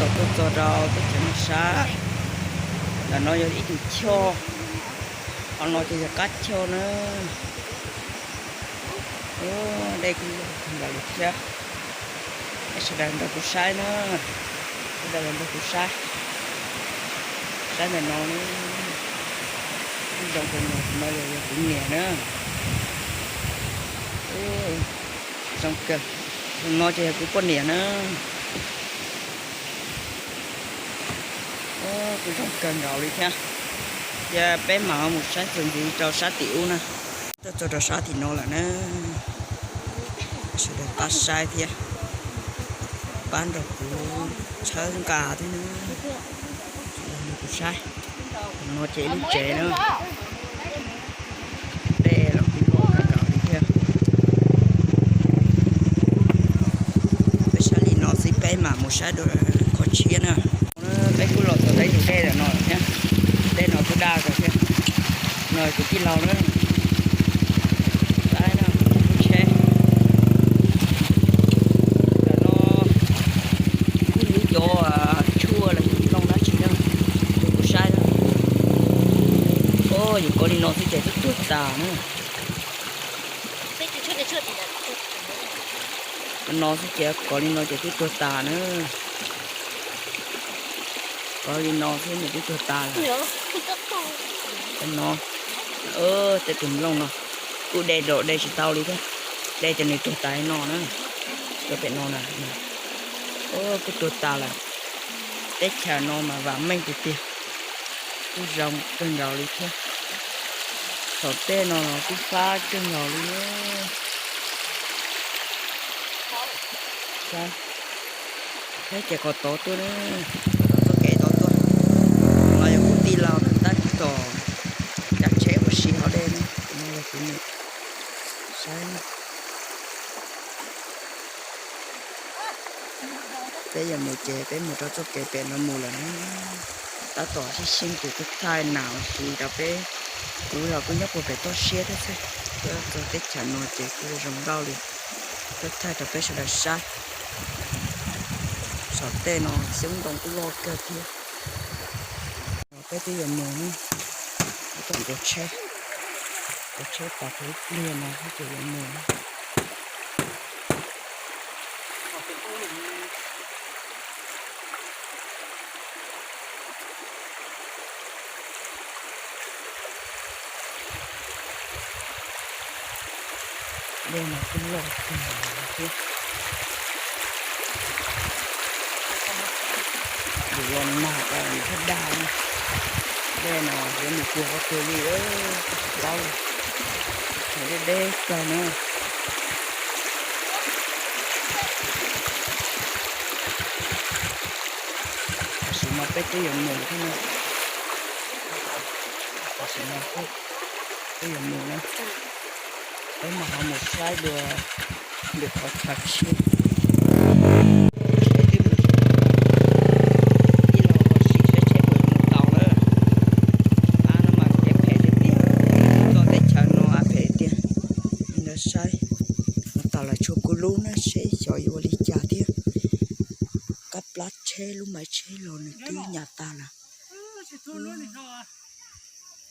Tuaj txog rau teb chaws Naj Sab, ntawm no yog ib tug choj, qhov no ces yog qab choj na. Dej kuj loj kawg nkaus li thiab. Peb sawv daws nrog kuv saib na, sawv daws los nrog kuv saib, saib ntawm no, zoo kawg nkaus. No yog kuv niam na. Zoo kawg, no ces yog kuv poj niam na. Kuj zoo kawg nkaus li thiab. Ces peb mam mus saib txuas ntxiv rau sab tim ub na. Tuaj txog rau sab tim no lawm na. Sawv daws pab saib thiab, pab nrog kuv tshawb nqa thiab na. Sawv daws nrog kuv saib. No ces ib lub tsev na. Dej los kuj loj kawg nkaus li thiab. Peb saib li no xwb peb mam mus saib dua qhov tshiab na. Peb kuj los txog ntawm tus dej ntawm no thiab. Dej no kuj daj kawg thiab. No kuv tij laug na. Saib no, lub tsheb ntawm no kuj yuav cov tshuaj los yog nplooj dab tsi na, rau kuv saib na. Os, yuav kov li no xwb ces twb tuag tas na. No xwb ces kov li no ces twb tuag tas na. Kov li no xwb nws twb tuag tas lawm. No, tej tus nplooj no kuj de rau de tsis tau li thiab. De ces nws tuag tas li no na. Tuag pem no na. Kuj tuag tas lawm. Teb chaws no mas vam meej tiag tiag. Kuj zoo kawg nkaus li thiab. Saum tej no los kuj fab kawg nkaus li. Saib, saib ces qhov tod tuaj na, txoj kev tod tuaj. No yog kuv tij laug na, tab tom caij tsheb ua si hauv dej na, no yog kuv niam. Saib, peb yuav mus ces peb mus rau txoj kev pem no mus lawm na. Tab tom sib sib tus tuaj thaij nam ua si rau peb. Kuv los kuj nyob puag pem toj siab thiab xwb, tuaj txog teb chaws no ces kuj zoo nkauj li. Tuaj thaij rau peb sawv daws saib. Saum tej no xyoob ntoo kuj loj kawg thiab. Peb twb yuav mus, peb tom nkaus tsheb, nkaus tsheb tas tau ib pliag no peb twb yuav mus. Dej no kuj loj kawg thiab. Yus los nag tas yus thiaj dag na. Dej no yuav mus puag qhov twg li, tsis paub li. Tshav deb deb kawg na. Tam sim no peb twb yuav mus thiab na. Tam sim no peb yuav mus na. Peb mam ho mus saib dua lwm qhov chaw tshiab. Tsheb twb mus, tij laug ua si saib tsheb puas mus tau lawm. Ab, no mas kev phem tiag tiag, txoj teb chaws no ab phem tiag. Ntawd saib mus tau lawm tshuav kuv lub na, seb xyov yuav ua li cas thiab. Kab plab tsheb lub maiv tsheb los nws twb nyam tas lawm.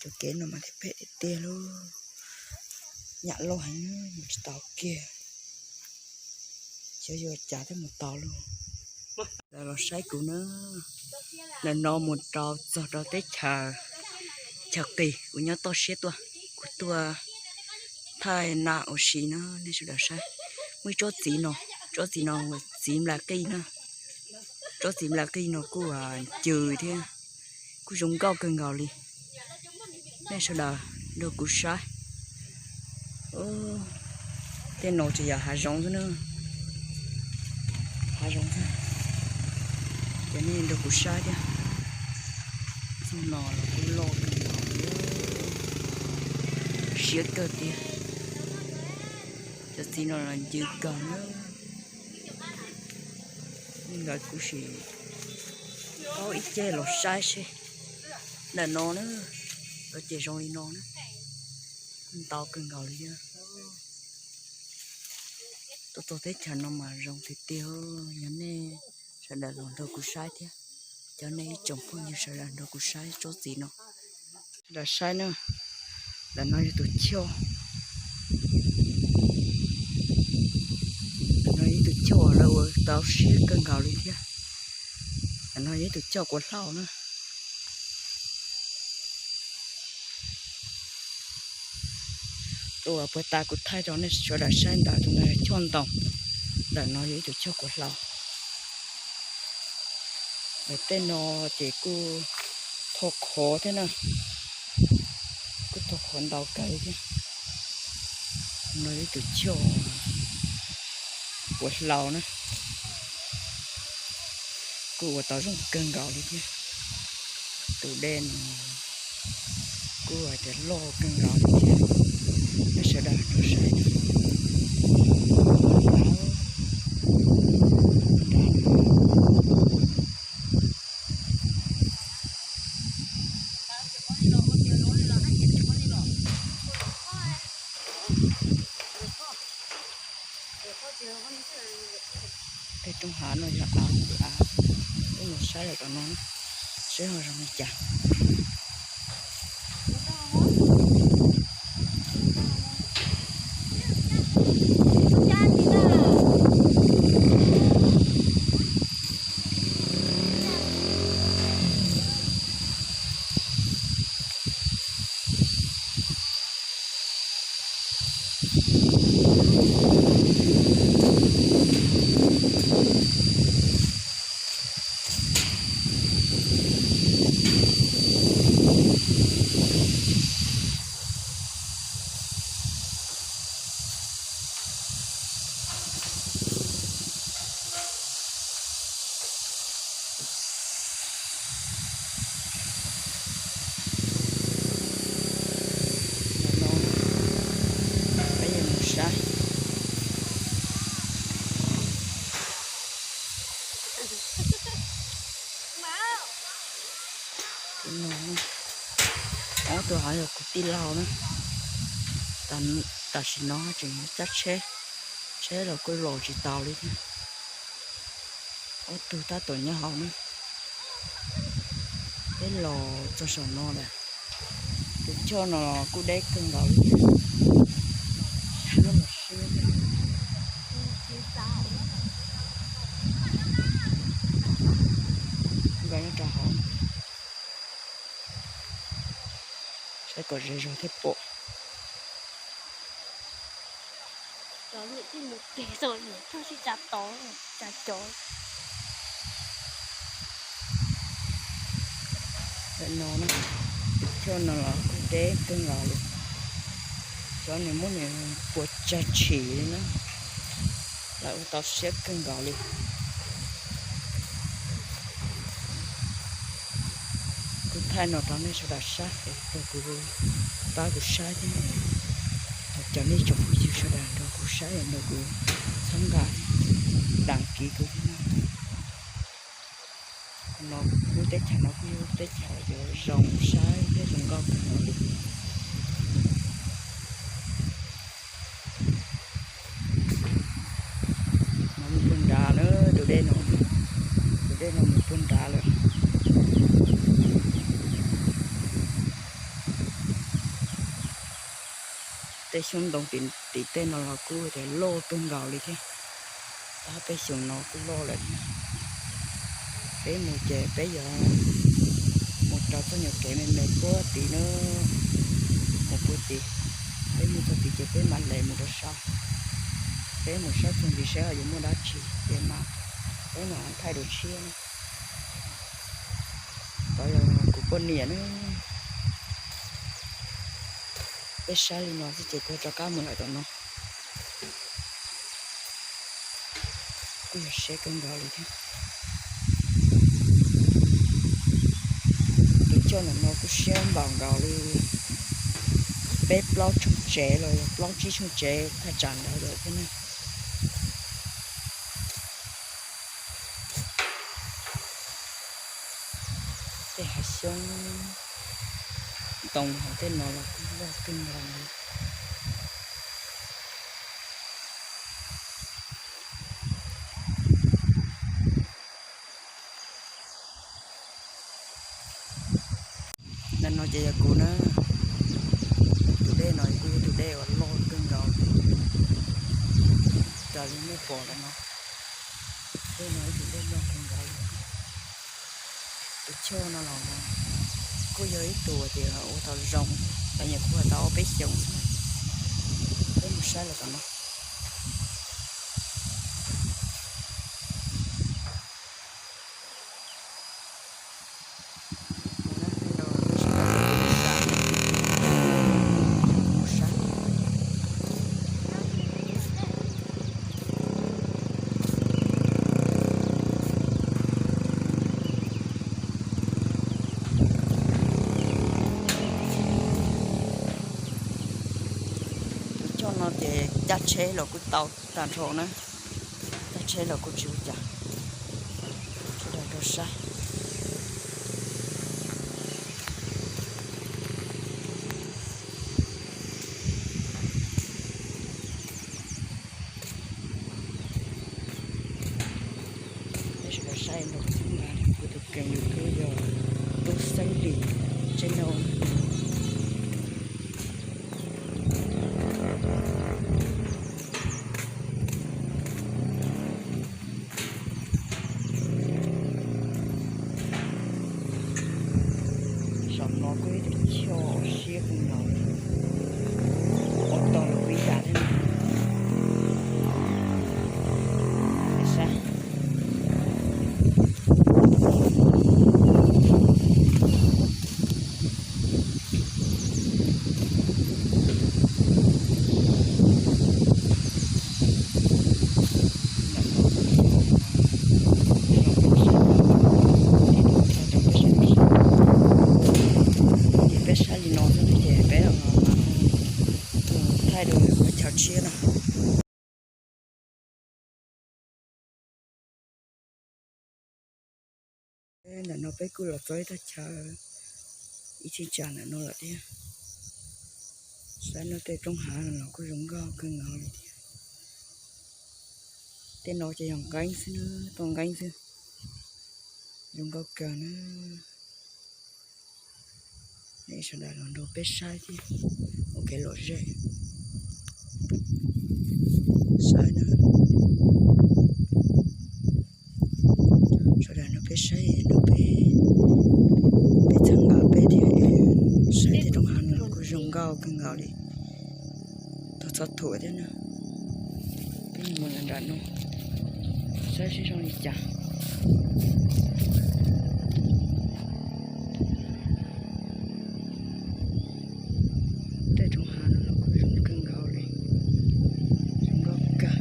Cov kev no mas thiaj phem tiag tiag lauj. Nyam loj heev, mus tsis tau kiag. Xyov yuav cas thiaj mus tau lauj. Lawv los saib kuv na. Ntawm no mus rau txog rau teb chaws, chaw qis, kuv nyob toj siab tuaj, kuv tuaj thaij nam ua si na nej sawv daws saib. Muaj ib tsob txiv no, tsob txiv no txiv nplas qij na. Tsob txiv nplas qij no kuj ncw thiab, kuj zoo nkauj kawg nkaus li. Nej sawv daws nrog kuv saib. Tej no tsuas yog hav zoov xwb na, hav zoov xwb. Ces nej nrog kuv saib thiab. Txoj no los kuj loj kawg nkaus li, siab kawg tiag. Cov txiv no los ncw kawg na. Nkawd kuj sim paub ib ce los saib seb. Ntawm no na, lawv ces zoo li no na. Ntau kawg nkaus li thiab. Tuaj txog teb chaws no mas zoo tiag tiag, yog nej sawv tawm ntawm los nrog kuv saib thiab. Cov nej ib tsoom phooj ywg sawv daws nrog kuv saib tsob txiv no. Sawv daws saib na, ntawm no yog tus choj, ntawm no yog ib tug choj lawv ua tau siab kawg nkaus li thiab. Ntawm no yog ib tug choj kuav hlau na. Tus uas puag ta kuv thaij rau nej sawv daws saib ntawd tus no yog choj ntoos, ntawm no yog ib tug choj kuav hlau. Ntawm tej no ces kuj tho qhov thiab na, kuj tho qhov ntau kawg li thiab. No yog ib tug choj kuav hlau na, kuj ua tau zoo kawg nkaus li thiab. Tus dej no kuj hais tias loj kawg nkaus li thiab. Nej sawv daws nrog saib na. Tej roob hav no yog av, av, wb mus saib lawm tom no seb ho zoo li cas. Peb yuav mus saib. Ob tug hov yog kuv tij laug na. Tam sim no tseem cab tsheb, tsheb los kuj los tsis tau li thiab. Ob tug tab tom nyob hauv na. Peb los txog saum no lawm. Tus choj no kuj deb kawg nkaus li thiab. Siab los siab. Nkawd nyob rau hauv. Saib kom ze zog thiaj pom. Ntawm no, cov no los kuj deb kawg nkaus li. Cov nws muab nws puas tsag tshim li na, lawv ua tau siab kawg nkaus li. Kuv thaij no rau nej sawv daws saib, kuv pab kuv saib thiab. Cov nej tsoom phooj ywg sawv daws nrog kuv saib, nrog kuv txhawb nqa, đăng ký kuv thiab. No, lub teb chaws no kuj yog lub teb chaws uas zoo saib thiab zoo nkauj kawg nkaus li. No mus puag nrad na, tus dej no, tus dej no mus puag nrad lawm. Tej xyoob ntoo tim tej no los kuj tias loj kawg nkaus li thiab. Tab peb xyoo no kuj loj lawm. Peb mus ces peb yuav mus rau txoj nyuag kev me me puag tid na, mus puag tid. Peb mus txog tid ces peb mam les mus rau saud. Peb mus saib txuas ntxiv saib ho yuav muaj dab tsi ces mas peb mam thaij dua tshiab na. Tod yog kuv poj niam na. Peb saib li no xwb ces kuv rov qab mus lawm tom no. Kuj yog siab kawg nkaus li thiab. Tus choj ntawm no kuj siab npaum nkaus li peb plaub tshooj tsev los yog plaub tsib tshooj tsev thaj tsam ntawd lawm thiab na. Tej hav xyoob ntoo hauv tej no los kuj loj kawg nkaus li. No ces yog kuv na, tus dej no kuj yog tus dej uas loj kawg nkaus, raws li nej pom ntawm no, dej no ib tus dej loj kawg nkaus. Tus choj no los kuj yog ib tug tias ua tau zoo, tau nyuam qhuav tau ob peb xyoos xwb. Peb mus saib los tom no. Tus choj no ces cab tsheb los kuj tau tag nrho na, cab tsheb los kuj tsis ua cas. Sawv daws rau saib. Peb sawv daws saib nrog kuv tus kheej YouTube yog Tub Xeeb Lis channel. Saum no kuj ib tug choj siab kawg nkaus, ua tau los kuj ib yam thiab. Ces peb saib li no xwb ces peb mus thaij dua lwm qhov chaw tshiab no. Ntawm no peb kuj los txog ib thaj chaw ib cheeb tsam ntawm no lawm thiab. Saib no tej roob hav no los kuj zoo nkauj kawg nkaus li thiab. Tej no ces yog nqeeb xwb na, toj nqeeb xwb. Zoo nkauj kawg na. Nej sawv daws los nrog peb saib thiab ua kev lom zem. Saib na. Sawv daws nrog peb saib, nrog peb, peb txhawb nqa peb thiab. Saib tej roob hav no los kuj zoo nkauj kawg nkaus li. Tau txhob thuam thiab na. Peb mus nram no saib seb zoo li cas. Tej roob hav no los kuj zoo kawg nkaus li, zoo nkauj kawg.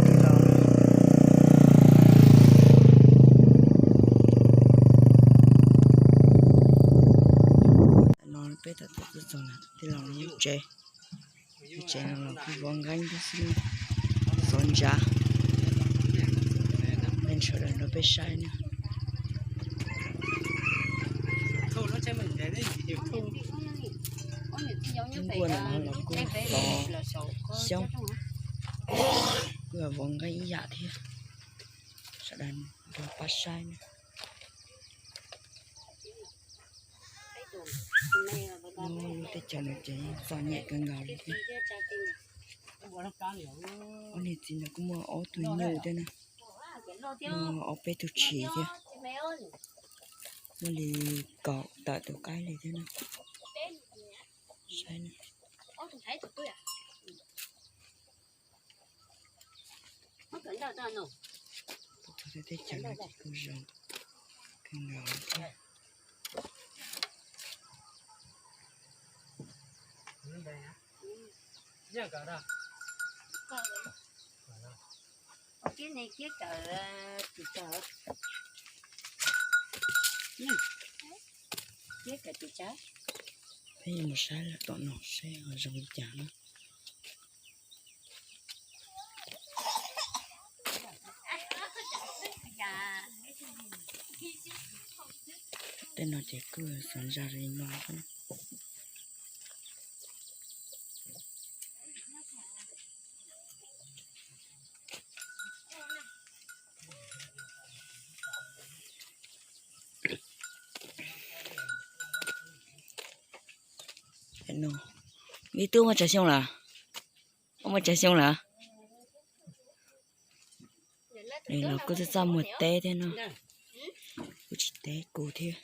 Tij laug, no peb tam tuaj txog tij laug lub tsev. Lub tsev no los kuj vov nqeeb thiab xwb, xov ntsa. Nej sawv daws nrog peb saib na. Lub nkuaj ntawm no los kuj xov xyoob, kuj yog vov nqeeb ib yam thiab. Sawv daws nrog pab saib na. Lub teb chaws no ces txom nyem kawg nkaus li thiab. Ob niag txiv ntawd kuj muaj ob tug nyuj thiab na, muaj ob peb tug tshis thiab, muaj li kaum tawm tus qaib li thiab na. Saib na. Teb chaws no ces kuj zoo kawg nkaus li thiab. Peb yuav mus saib lawm tom no seb ho zoo li cas na. Tej no ces kuj xov ntsa li no xwb na. No, Vij Tub muaj tsawg xyoo lawm? Muaj tsawg xyoo lawm? Los kuj txaj txaj muag teb thiab no. Kuj tsis teb kuv thiab.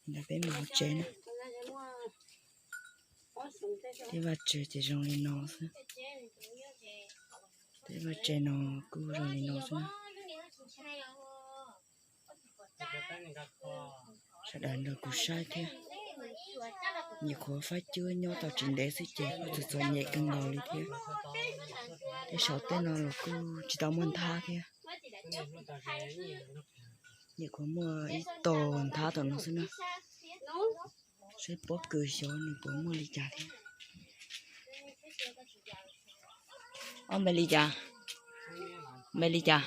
Ntawd peb mus hauv tsev na. Tej vaj tsev ces zoo li no xwb. Tej vaj tsev no kuj zoo li no xwb na. Sawv daws nrog kuv saib thiab. Nyuam qhuav faib cuab nyob tau tsis ntev xwb ces kuj txom txom nyem kawg nkaus li thiab. Tej saum tej no los kuj tsis tau muaj nthab thiab. Nyuam qhuav muaj ib tog nthab tom no xwb na. Saib pob kws xyov nws puas muaj li cas thiab. Ob npe li cas? Npe li cas?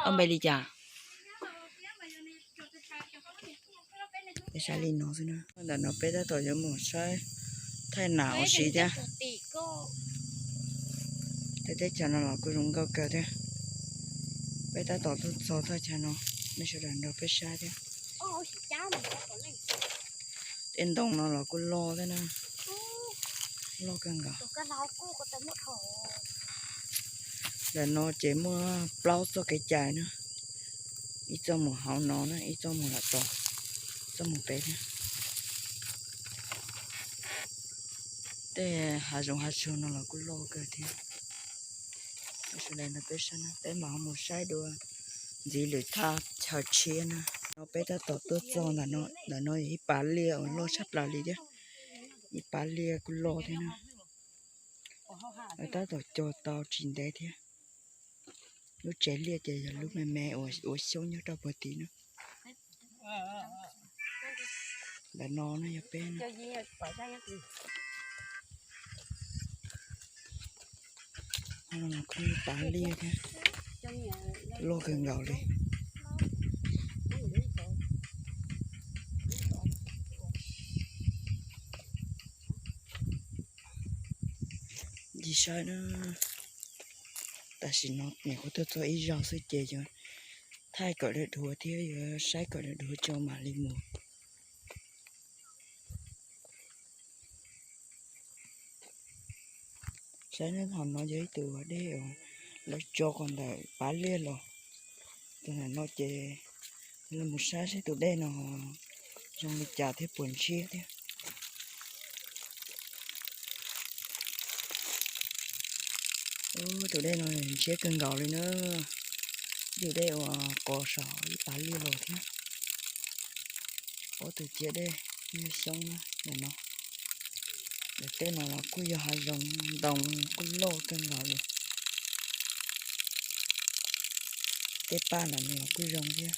Ob npe li cas? Peb saib li no xwb na. Ntawm no peb tab tom yuav mus saib thaj nam ua si thiab. Tej teb chaws no los kuj zoo nkauj kawg thiab. Peb tab tom tuaj txog thaj chaw no, nej sawv daws nrog peb saib thiab. Tej ntoo no los kuj loj thiab na, loj kawg nkaus. Ntawm no ces muaj plaub txoj kev cai na, ib txoj mus hauv no na, ib txoj mus lawm tod, txoj mus pem thiab. Tej hav zoov hav tsuag no los kuj loj kawg thiab. Sawv daws nrog peb saib na, peb mam mus saib dua ntxiv lwm thaj chaw tshiab na. No peb tab tom tuaj txog ntawm no, ntawm no yog ib pas liaj uas loj tshaj plaws li thiab. Ib pas liaj kuj loj thiab na. Tab tom cog tau tsis ntev thiab. Lub tsev liaj ces yog lub me me uas ua xyoob nyob rau puag tid na. Ntawm no no yog peb no. Ib pas liaj thiab, loj kawg nkaus li. Ntsis saib na, tam sim no nyuam qhuav tuaj txog ib zaug xwb ces yuav thaij kom dawb dhuav thiab yuav saib kom dawb dhuav tso mam li mus. Saib na, hauv no yog ib tug dej uas lawv tso kom ntawm pas liaj los. Tus ntawm no ces los mus saib saib tus dej no zoo li cas thiab puas ntshiab thiab. Tus dej no ntshiab kawg nkaus li na. Tus dej uas qos saum ib pas liaj los thiab. Ob tug ciam dej nyuag xyoob na ntawm no. Ntawm tej no los kuj yog hav zoov ntoo kuj loj kawg nkaus li. Tej paj ntawm no los kuj zoo thiab.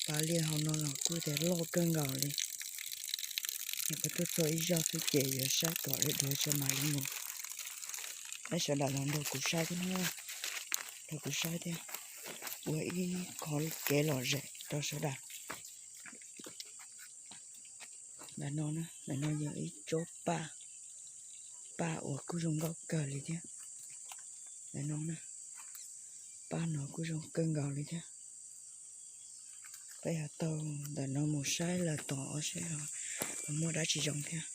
Pas liaj hauv no los kuj tias loj kawg nkaus li. Nyuam qhuav tuaj txog ib zaug xwb ces yuav saib kom dawb dhuav tso mam li mus. Peb sawv daws los nrog kuv saib thiab na, nrog kuv saib thiab, ua ib qho kev lom zem rau sawv daws. Ntawm no na, ntawm no yog ib tsob paj, paj uas kuj zoo nkauj kawg li thiab. Ntawm no na, paj no kuj zoo kawg nkaus li thiab. Peb yuav taug ntawm no mus saib lawm tom seb ho muaj dab tsi zoo thiab.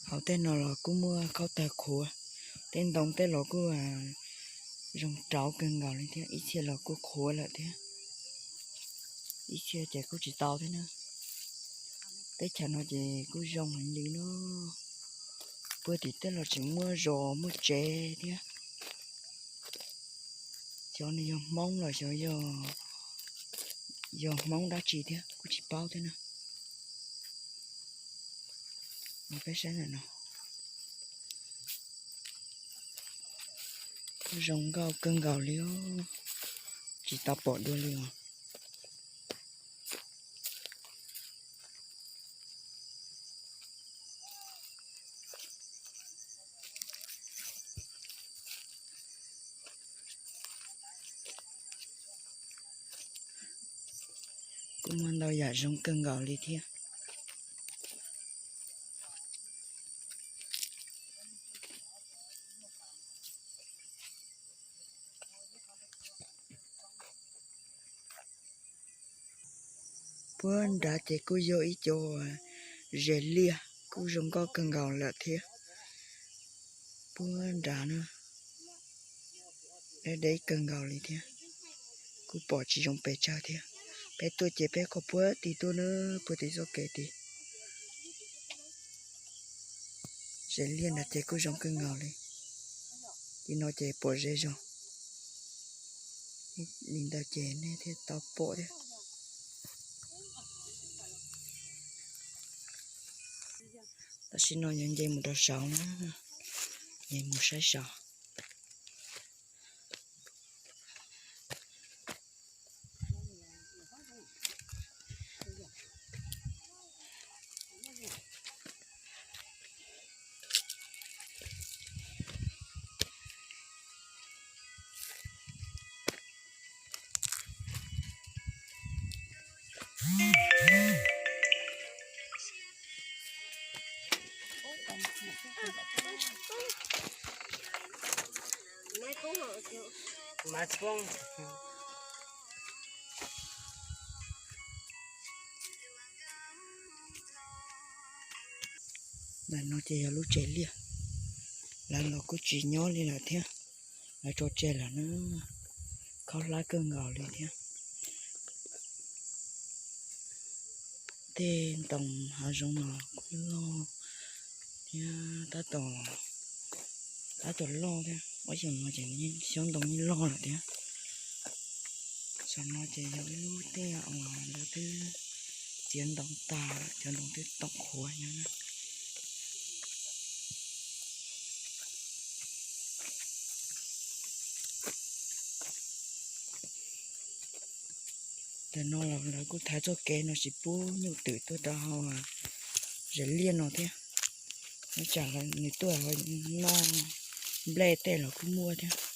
Hauv tej no los kuj muaj khaub tawg qhuav, tej ntoo tej los kuj zoo rauv kawg nkaus li thiab, ib txhia los kuj qhuav lawm thiab, ib txhia ces kuj tsis tau thiab na. Teb chaws no ces kuj zoo heev li na, puag tim tej los tseem muaj zos muaj tsev thiab. Xyov nws yog Hmoob los xyov yog Hmoob dab tsi thiab kuj tsis paub thiab na. Peb saib ntawm no, zoo nkauj kawg nkaus li, tsis tau pom dua li os. Kuj muaj ntau yam zoo kawg nkaus li thiab. Puag nrad ces kuj yog ib co zes liaj kuj zoo nkauj kawg nkaus lawm thiab. Puag nrad na, deb deb kawg nkaus li thiab. Kuj pom tsis zoo pes tsawg thiab. Peb tuaj ces peb qhov puag tid tuaj na, puag tid txoj kev tid. Zes liaj nrad ces kuj zoo kawg nkaus li. Li no ces pom ze zog. Li ntawd ces nej thiaj tau pom thiab. Tam sim no yuav nce mus rau saud na, nce mus saib saud. Ntawm no ces yog lub tsev liaj, lawv los kuj tsis nyob li lawm thiab, lawv tso tseg lawm na, khaub hlab kawg nkaus li thiab. Tej ntoo hav zoov no kuj loj thiab, tab tom, tab tom loj thiab, ob xyoos no ces xyoob ntoo yeej loj lawm thiab. Saum no ces yog ib lub tiaj uas lawv twb txiav ntoo tag lawm, cov ntoo twb toom qhuav nyob na. Ntawm no los lawv kuj thaiv txoj kev no tsis pub nyuj twm tuaj rau hauv zes liaj no thiab. Nyob tsam nws tuaj noj nplej tej los kuj muaj thiab.